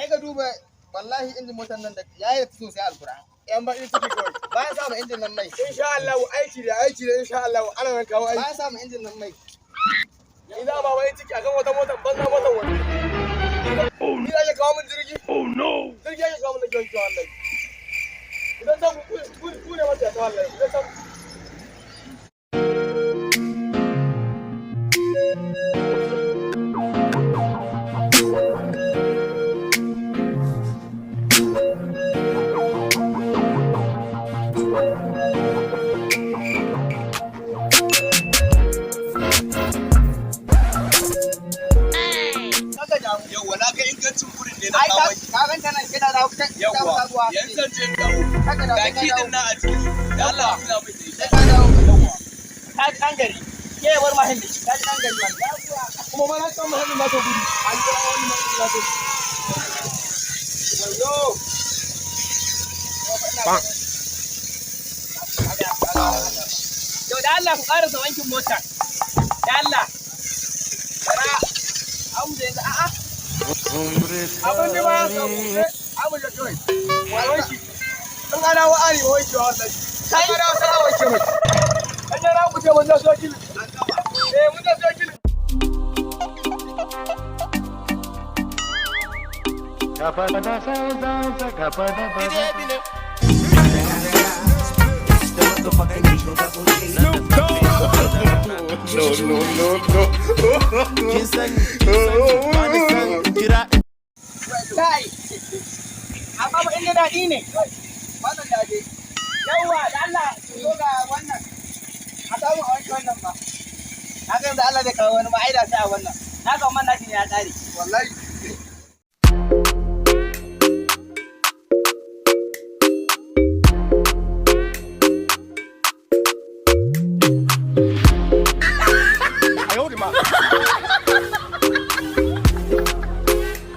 Kai ka duba, wallahi injin motar nan da yayi sosai, alkur'an. Yan bakin ciki kawai. Bayan samun injin nan mai. Insha Allah aiki da aiki da insha Allah ana nan kawo aiki. Bayan samun injin nan mai. Ina ba wani ciki akan wata motar banza, motar wani. Ni da ake kawo min jirgi. Oh no. Jirgi ake kawo min da kyau wallahi. Idan ta ku ne mata ta wallahi. Idan ta Kaka damu. Yawwa, na ga ingancin gurin ne na Ai ka kawo. ka ganta nan kina da ta Yawwa, sabuwa. yanzu zan je in dawo. Kaka dawo. Ga kidin nan a ciki. Da Allah a kula min da Sai ita. ka dawo. Yawwa. Ka ji ɗan gari. Ke bar mahin da shi. Ka ji ɗan gari wannan. Kuma ma na san muhimmin ma ta gudu. An kira wani ma ta gudu. Wayo. Yau da Allah ku ƙarasa wankin mota. Da Allah. Bara. Amu da yanzu a'a. Abin da ba ya samu sai abu da kawai. Wanki. In ana wa ari wanki wa wallahi. Sai ana wa sai wanki mai. An yara ku ce mun zo kili. Eh, mun zo kili. No, no, no, no. Kin sani, kin sani, ba ni san kira. Kai. Amma ba inda daɗi ne. Wannan da dai. Yawwa, da Allah Ku zo ga wannan. A samu a wanke wannan ba. Na ga yanzu Allah zai kawo wani ma ai da sai a wannan. Na ga man nashi ne ya ƙare. Wallahi.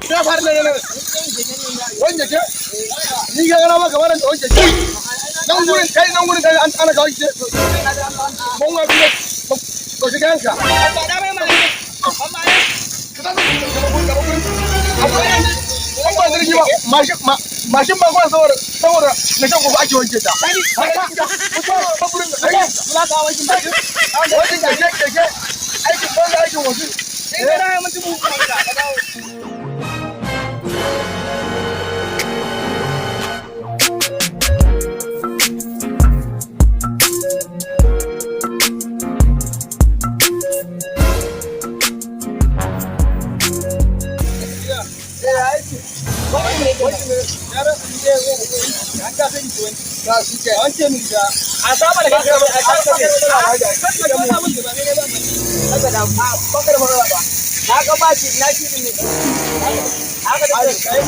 Ya fara nan nan. Wanke ke? Ni ga gana maka wannan da wanke ke. Nan gurin kai, nan gurin kai, an ana kawo shi. Mun ga kuma ko shi kanka. Ba da mai mana. Amma ne. Ka tafi gaba gurin, gaba gurin. An ba jirgi ba, mashin mashin ba kuma saboda na shan gobe ake wanke ta. Ba gurin da kai. Za ka wankin ba. Wankin keke keke. Aikin banza, aikin wasu. In ka dawo mutum ka dawo. Eh, aiki. Wanki ne. Yaran ne an ka sani ki wanki. Ka shi ke. Wanke min da. A saba da kai a saba da kai. Kaka damu. Bakar magana ba. Na ga ba shi na shi ne. Haka da kai.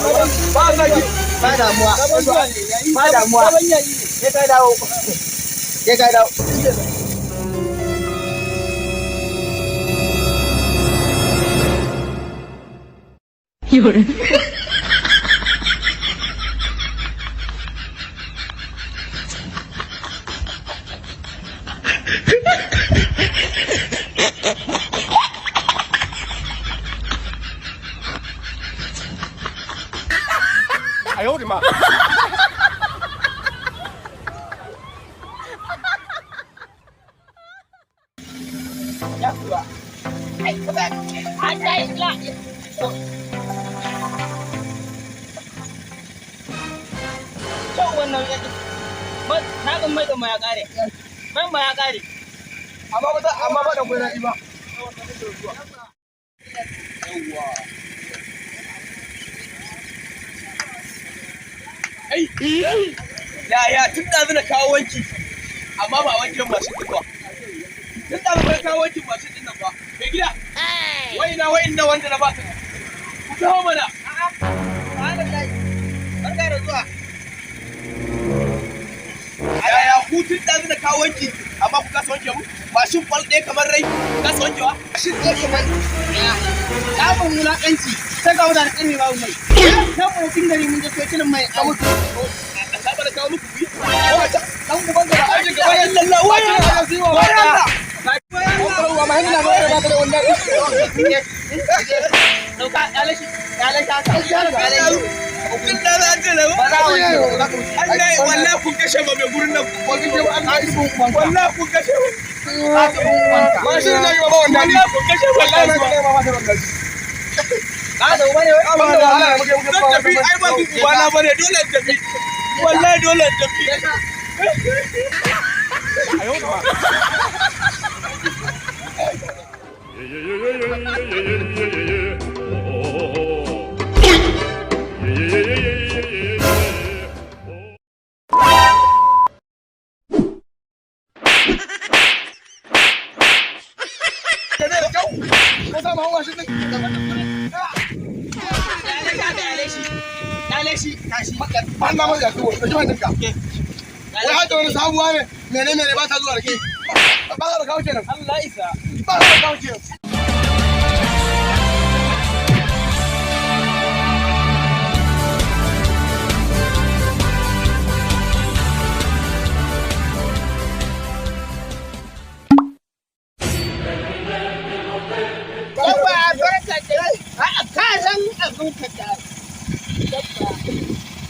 Ba zaki. Ba damuwa. Ba damuwa. Sai ka dawo. Sai ka dawo. Yawwa. Ai, kuma an ta yi la. Kyau wannan ya na ga mai ma ya kare. Mai ma ya kare. Amma ba amma ba da gwai ba. Yawwa. Ai, yaya tun ɗazu na kawo wanki, amma ba wankin mashin ɗin ba. Tun ɗazu ba kawo wankin mashin ɗin nan ba. Mai gida, wai na wai na wanda na ba su. Ku taho mana. A'a. Subhanallahi. Barka da zuwa. Yaya ku tun ɗazu na kawo wanki, amma ku kasa wanke mu? Mashin kwal ɗaya kamar rai, ku kasa wankewa? Mashin ɗaya kamar ɗaya. Samun wulaƙanci. Sai ga mutane ƙarni babu mai. Nan kuma tun gari mun je sai kilin mai a mutu. A saba da kawo muku kuyi. Dan uban ka da aikin gaba ne. Illallah, wai Allah, wai Allah. Wa ma hinna ba da ba da wannan. Dauka, ƙyale shi. Kyale shi haka. Kyale shi. Tun da za a ce na Ba za a wanke ba, za ka wuce. Allah wallahi kun kashe ba mai gurin nan. Wallahi kun kashe ba. Ka ci ubanka. Mashin na yi ba ba wanda ni. Wallahi kun kashe Wallahi wallahi. na ba ba wanda ni. Ka da uba ne wai? Amma da wahala muke muke Zan tafi ai ba ku ubana bane dole in tafi. Wallahi dole in tafi. Yeah, yeah, yeah, yeah, yeah, yeah, yeah, yeah. Oh, oh, oh. Yeah, yeah, yeah, yeah, yeah, yeah, yeah, yeah. Oh. Ka samu hawa shi din. Kyale shi haka, kyale shi. Kyale shi, tashi. An na maka tuwo, da kiman dinka. Wai hada wani sabuwa ne, mene mene ba ta zuwa da ke. Ba ka da kawo kenan. Allah isa. Ba ka da kawo kenan. Yawwa, barka da A'a, ka san abin ka da.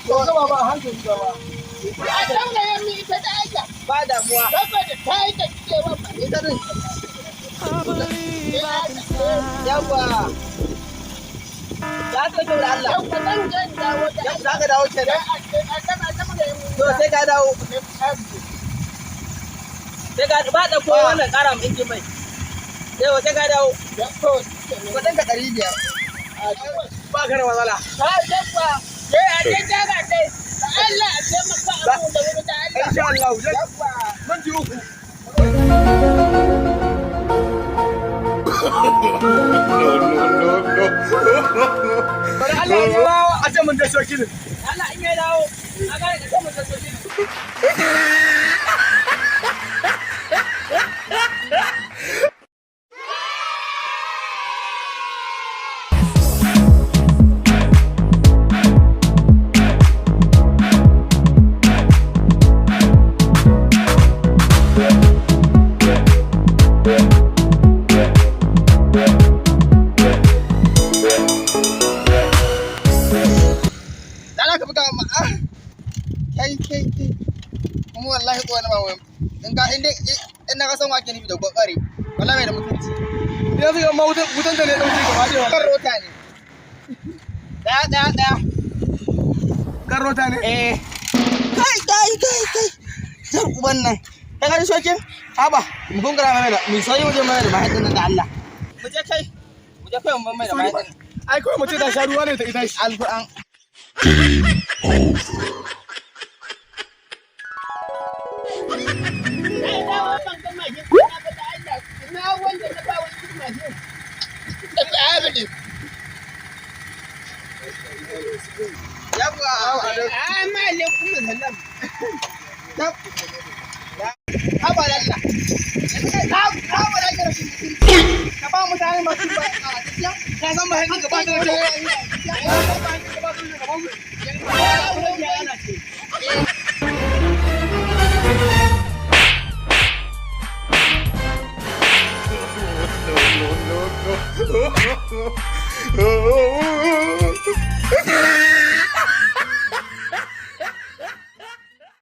To ba ba hankali ba ba. A daura mi ita da aika. Ba damuwa. Saboda ta yi ta cewa ba ita din. Yawwa. Za ka kyau da Allah. Yawwa, zan je in dawo da Yau za ka dawo kenan. To sai ka dawo. Sai ka ba da ko wannan ƙara mu injin mai. Yau sai ka dawo. Kudin ka 500. Ba ka da matsala. Insha Allah. Zan ji uku. No, no, no, no. Bari Allah ya dawo a ce mun da shoki ne. Allah in ya dawo. A gane ka ce mu sassoci ne. Dala ka buga ma ah. Kai kai kai. Kuma wallahi ko wani ba wai. In ka in dai in na ka san wake nufi da kokari. Wallahi bai da mutunci. Yanzu ga ma wutan wutan da ne dauke gaba ɗaya. Kan rota ne. Daya daya daya. Kan rota ne. Eh. Kai kai kai kai. Jar uban nan. Kai ka ji shokin? Haba, mu gungura mai da mu soyi mu je mai da mahaifin nan da Allah. Mu je kai. Mu je kai mu mai da mahaifin. Ai kawai mace ta sha ruwa ne ta ita shi. Alquran. Ka ba mutane masu ba a gaskiya Ka san mahaifin gaba da